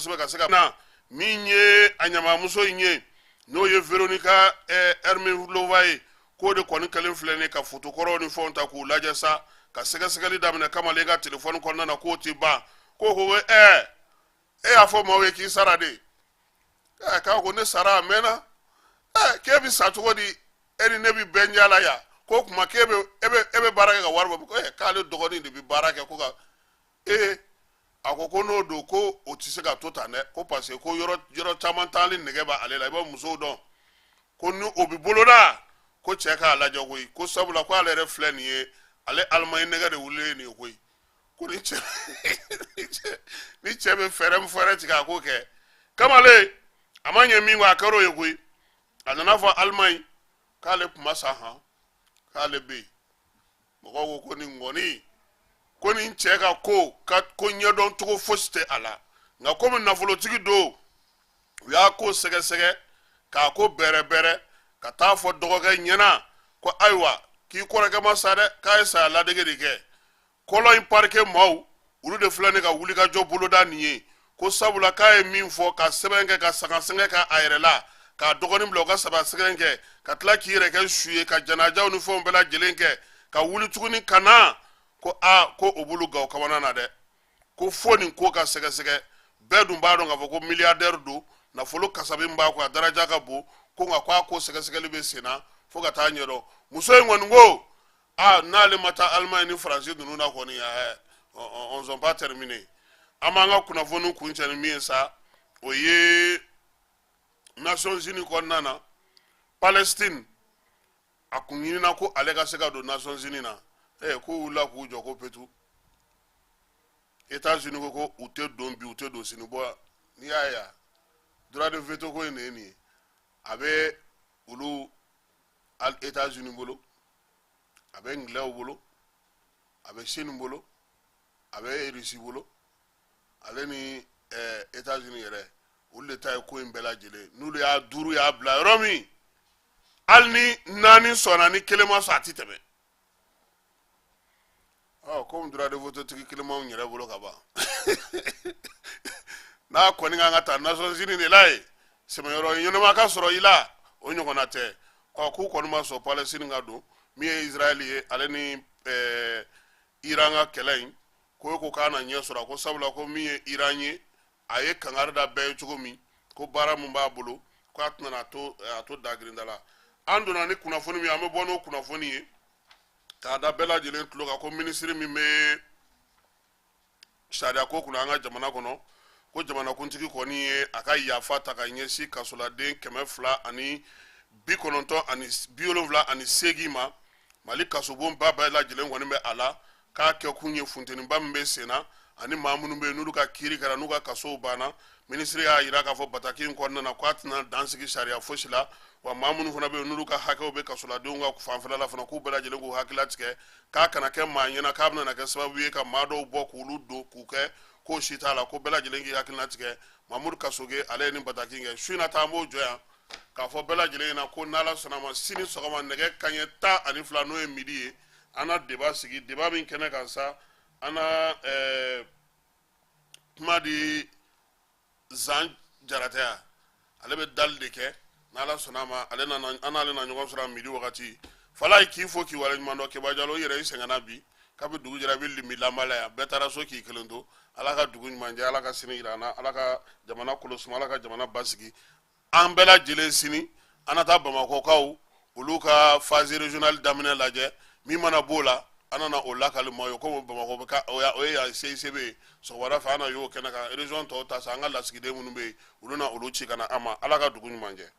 Kosɛbɛ ka se ka na min ye a ɲamamuso in ye, n'o ye Veronika Ermilova ye, k'o de kɔni kɛlen filɛ nin ka fotokɔrɔw ni fɛnw ta k'u lajɛ sa, ka sɛgɛsɛgɛli daminɛ kamalen ka telefɔni kɔnɔna na, k'o ti ban. Ko ko e y'a fɔ maaw ye k'i sara de. K'a ko ne sara a mɛnna. K'e bɛ sa cogo di? E ni ne bɛ bɛn la yan. Ko kuma k'e bɛ e bɛ e bɛ baara kɛ ka wari bɔ. K'ale dɔgɔnin de bɛ baara kɛ ko ka ee a ko ko n'o don, ko o tɛ se ka to tan dɛ, ko parce que ko yɔrɔ yɔrɔ caman taali nɛgɛ b'ale la. I b'a musow dɔn, ko ni o bɛ boloda, ko cɛ k'a lajɛ koyi, ko sabula ko ale yɛrɛ filɛ nin ye, ale Alimaɲi nɛgɛ de wulilen nin ye koyi, ko ni cɛ bɛ fɛɛrɛ min fɛɛrɛ tigɛ, a k'o kɛ. Kamalen a ma ɲɛ min kɔ, a kɛra o ye koyi. A nana fɔ Alimaɲi k'ale tun ma sa han, k'ale bɛ yen. Mɔgɔw ko ko nin kɔni, ko nin cɛ ka ko ka ko ɲɛdɔn cogo fosi tɛ a la. Nka komi nafolotigi don, u y'a ko sɛgɛsɛgɛ k'a ko bɛrɛbɛrɛ ka taa fɔ dɔgɔkɛ ɲɛna ko ayiwa, k'i kɔrɔkɛ ma sa dɛ, k'a ye saya ladege de kɛ. Kɔlɔn in parquet maaw, olu de filɛ nin ka wulikajɔ boloda nin ye, ko sabula k'a ye min fɔ, ka sɛbɛn kɛ ka sagasɛgɛ kɛ a yɛrɛ la, k'a dɔgɔnin bila u ka sagasɛgɛ kɛ, ka tila k'i yɛrɛ kɛ su ye, ka janajaw ni fɛnw bɛɛ lajɛlen kɛ, ka wuli tuguni ka na, ko aa, ko o b'olu gaw kamana na dɛ, ko fo nin ko ka sɛgɛsɛgɛ. Bɛɛ dun b'a dɔn k'a fɔ ko milliardaire don, nafolo kasabi min b'a kɔ, a daraja ka bon, ko nka ko a ko sɛgɛsɛgɛli bɛ sen na fo ka taa ɲɛdɔn. Muso in kɔni ko aa, n'ale ma taa Allemagne ni Faransi ninnu na kɔni, on sont pas terminé. An b'an ka kunnafoni kuncɛ ni min ye sa, o ye Nations Unies kɔnɔna na, Palestine a kun ɲinina ko ale ka se ka don Nations Unies na. K'u wulila k'u jɔ ko petu. États-Unis ko ko u tɛ don bi, u tɛ don sini. Bɔ n'i y'a ye, droit de veto ko in de ye nin ye. A bɛ olu États-Unis bolo, a bɛ Anglais bolo, a bɛ Chine bolo, a bɛ Russie bolo, ale ni États-Unis yɛrɛ, olu de ta ye ko in bɛɛ lajɛlen. N'olu y'a duuru y'a bila yɔrɔ min, hali ni naani sɔnna, ni kelen ma sɔn, a ti tɛmɛ. Ɔ komi droit de vote tigi kelen m'anw yɛrɛ bolo ka ban, n'a kɔni kan ka taa Nations Unies de la yen, sɛmɛyɔrɔ ɲɛnama ka sɔrɔ i la, o ɲɔgɔnna tɛ. Ɔ k'u kɔni ma sɔn Palestine ka don. Min ye Israël ye, ale ni Iran ka kɛlɛ in ko ko k'a na ɲɛ sɔrɔ, ko sabula ko min ye Iran ye, a ye kangari da bɛɛ ye cogo min, ko baara min b'a bolo, k'a tɛna a to dagirinda la. An donna ni kunnafoni min ye, an bɛ bɔ n'o kunnafoni ye k'a da bɛɛ lajɛlen tulo kan, ko minisiri min bɛ sariya ko kunna an ka jamana kɔnɔ, ko jamanakuntigi kɔni ye a ka yafa ta ka ɲɛsin kasoladen 298 ma. Mali kasobonba bɛɛ lajɛlen kɔni bɛ a la, k'a kɛ kun ye funteniba min bɛ sen na, ani maa minnu bɛ yen n'olu ka kiiri kɛra, n'u ka kasow banna. Minisiri y'a jira k'a fɔ bataki in kɔnɔna na k'a tɛna dan sigi sariya fosi la, wa maa minnu fana bɛ yen n'olu ka hakɛw bɛ kasoladenw ka fanfɛla la fana, k'u bɛɛ lajɛlen k'u hakili latigɛ, k'a kana kɛ maa ɲɛna k'a bɛna kɛ sababu ye ka maa dɔw bɔ k'olu don k'u kɛ k'o si t'a la, ko bɛɛ lajɛlen k'i hakili latigɛ. Mamudu Kasoge, ale ye nin bataki in kɛ. Su in na ta, an b'o jɔ yan k'a fɔ bɛɛ lajɛlen ɲɛna ko n'Ala sɔnna ma, sini sɔgɔma nɛgɛ kanɲɛ 12, n'o ye midi ye, an na débat sigi. Débat min kɛnɛ kan sa, an na kuma di Zan Jaratɛya, ale bɛ dali de kɛ. N'Ala sɔnna a ma, ale nana, an n'ale na ɲɔgɔn sɔrɔ midi wagati. Falaye, k'i fo k'i waleɲuman dɔn. Keba Jalo, i yɛrɛ i sɛgɛnna bi, kabi dugu jɛra i bɛ limi lanba la yan, bɛɛ taara so k'i kelen to. Ala ka dugu ɲuman jɛ, Ala ka sini yira an na, Ala ka jamana kolo suma, Ala ka jamana basigi. An bɛɛ lajɛlen, sini an na taa Bamakɔkaw olu ka phase régionale daminɛ lajɛ. Min mana b'o la, an nana o lakali maaw ye. Komi Bamakɔ bɛ ka o ye yan CICB ye, sɔgɔmada fɛ an na y'o kɛnɛ kan. Région tɔw ta sa, an ka lasigiden minnu bɛ yen, olu na olu ci ka na an ma. Ala ka dugu ɲuman jɛ.